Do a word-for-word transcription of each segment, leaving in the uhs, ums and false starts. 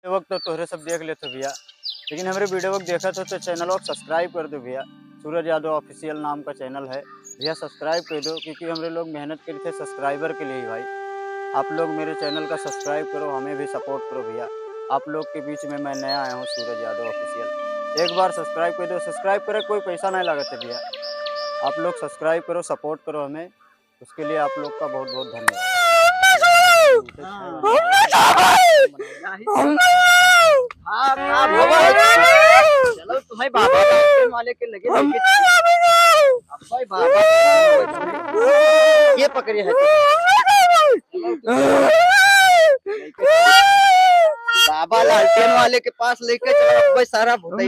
वक्त तो तोहरे सब देख लेते भैया, लेकिन हमरे video को देखत हो तो channel को subscribe कर दो भैया। सूरज यादव Official नाम का channel है भैया, subscribe कर दो, क्योंकि हमरे लोग मेहनत करी थे subscriber के लिए ही भाई। आप लोग मेरे channel का subscribe करो, हमें भी support करो भैया। आप लोग के बीच में मैं नया आया हूँ, सूरज यादव Official। एक बार subscribe कर दो, subscribe करे कोई पैसा नहीं लागत है भैया। आप लोग subscribe करो, support करो हमें, उसके लिए आप लोग का बहुत बहुत धन्यवाद। हाँ, हाँ, बाबा। चलो, तुम्हें बाबा के माले के लगे, लगे। अब भाई बाबा, ये पकड़े है। बाबा लालटेन वाले के पास लेके चलो, अब भाई सारा भुतई।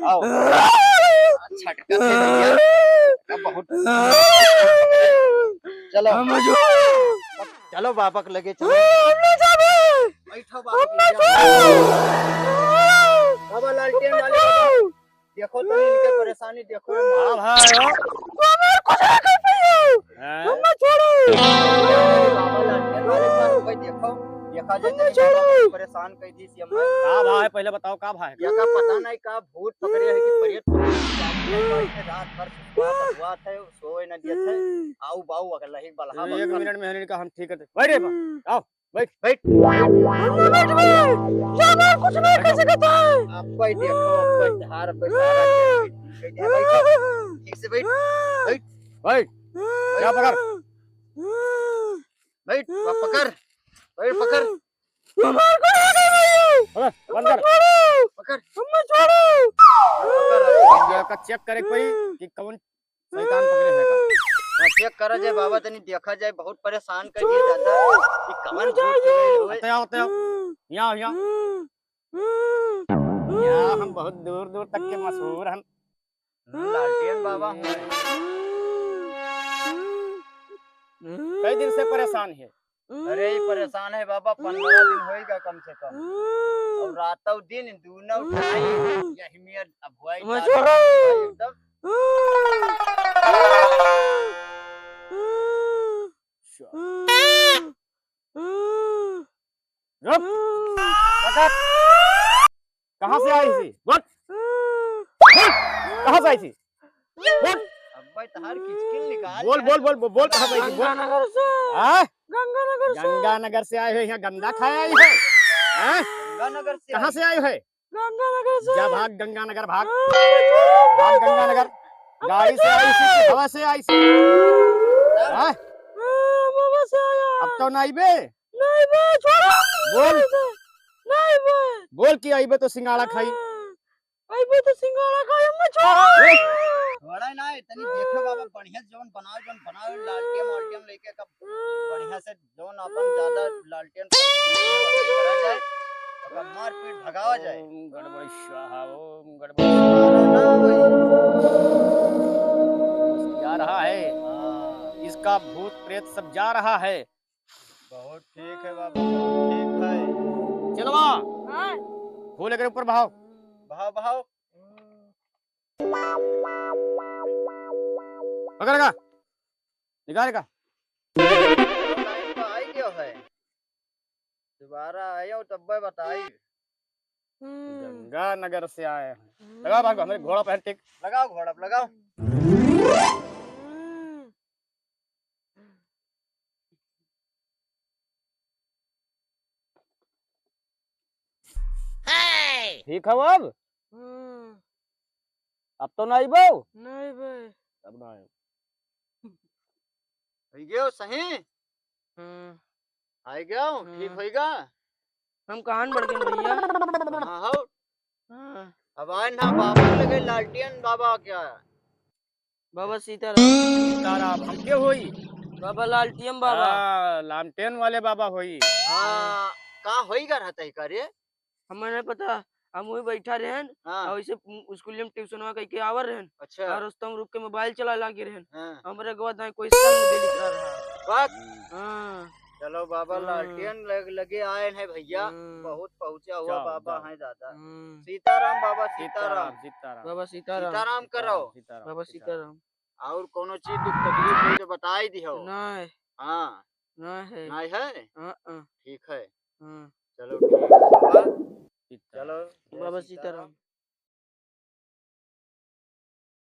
आओ। छटका से भैया, अब बहुत। चलो। चलो बाबा के लगे चलो। बैठो बाबा के लगे। बाबा लालटेन वाले बाबा, देखो तो इनके परेशानी देखो। हाँ भाई, हो। हैं? बाबा लालटेन वाले बाबा भाई देखो, देखा जाए तो बाबा परेशान कर दी सी हम। का भाई, पहले बताओ का भाई? या का पता नहीं का भूत पकड़े है कि प्रेत पकड़े है, रात भर सुसुआत हुआ था, सोए न दिए थे। आऊ बाऊ अगर लही बलहा एक बलहा। मिनट में हनिन का हम ठीक करते। बैठ रे बा, आओ। बैठ, बैठ। हम ना बैठबे, ये हमार कुछ नहीं कर सकता है। अब भाई देखो, अब भाई धार, अब भाई धार, ठीक से बैठ, बैठ, बैठ। क्या पकड़? बैठ, अब पकड़, बैठ, पकड़। हमार को नहीं कर रही है। अबे, बंद कर। पकड़। हमें छोड़ो। पकड़। का check करे कोई कि कौन शैतान पकड़े है का? हाँ, check करा जाए बाबा, तनी देखा जाए, बहुत परेशान कर दिए दादा कि कमर भूत चुड़ैल होए। आते आओ, आते आओ। यहाँ आओ, यहाँ। यहाँ हम बहुत दूर दूर तक के मशहूर हन। लालटेन बाबा हुए। कई दिन से परेशान है। अरे, ई परेशान है बाबा, पन्द्रह दिन होइगा कम से कम। और रातौ दिन दूनौ ठाई यही में अब हुआ ही मैं बात छोड़ो। एकदम। रुक। पकड़। कहाँ से आई थी? बोल। बोल। कहाँ से आई थी? बोल। अब्बे तहार किचकिल निकाल बोल, के बोल, बोल, बोल, बोल, कहाँ से आई थी? बोल। गंगानगर से। हाँ? गंगानगर से। गंगानगर से आए हो, यहाँ गंदा खाए आई हो? हाँ? गंगानगर से कहाँ आई। से आए हो? गंगानगर से। जा भाग, गंगानगर भाग। हाँ, भाग गंगानगर। गाड़ी से आई थी कि हवा से आई थी? हाँ? हाँ, हवा से आया। अब तो ना आइबे। नहीं बे, छोड़ो। बोल। नहीं बे। बोल कि आइबे तो सिंगाड़ा खाई। हाँ, आइबे तो सिंगाड़ा खाई, हमें छोड़ो। ए। छोड़ा ना, तनी देखो बाबा, बढ़िया जौन बनाओ, जौन बनाओ, लालटेन वालटेन लेके कब बढ़िया से जौन अपन ज्यादा लालटेन पर करा जाए, ओकर मारपीट भगावा जाए। ओम गणपति स्वाहा, ओम गणपति स्वाहा। जा रहा है। हाँ। इसका भूत प्रेत सब जा रहा है। बहुत ठीक है बाबा, बहुत ठीक है। चलवा। हाँ। फूल एकरे ऊपर बहाओ। बहाओ, बहाओ। पकड़ का। निकाल का। आई गयो है। दोबारा आयो तब बताई। हम्म। गंगानगर से आए हैं। हम्म। लगाओ भाग, हमरे घोड़ा पहन टिक। लगाओ घोड़ा, लगाओ। हम्म। ठीक है अब? हम्म। अब तो नहीं बो? नहीं बे। अब ना आयो। हो गयो सही? हाँ। आ गयो? हाँ। ठीक होइगा? हम कहाँ बढ़ गए भैया? हाँ, हो। हाँ। अब आए ना बाबा लगे लालटेन बाबा क्या? बाबा सीताराम। सीताराम, हमके होई? बाबा लालटेन बाबा। हाँ, लालटेन वाले बाबा होई। हाँ, का होइगा रहता है का रे? हमें नहीं पता, हम वही बैठा रहन, हाँ। और इसे स्कूल में ट्यूशनवा कह के आवर रहन, अच्छा। और रस्ता में रुक के मोबाइल चला लागे रहन, हाँ। हमरे अगवा दाएं कोई सामने दिख रहा है। बात? हाँ। चलो बाबा, हाँ। लालटेन लग, लगे आए हैं भैया, हाँ। बहुत पहुँचा हुआ जाओ, बाबा जाओ। हैं दादा। हाँ। सीताराम बाबा, सीताराम। सीताराम, सीताराम। बाबा सीताराम। सीताराम करो। सीताराम, बाबा सीताराम। सीताराम। और कोनो चीज दुख तकलीफ हो तो बताई दिहो। नहीं। हाँ। नहीं है। नहीं है? हाँ, हाँ। ठीक है। हाँ। चलो ठीक बा। चलो, बाबा सीताराम।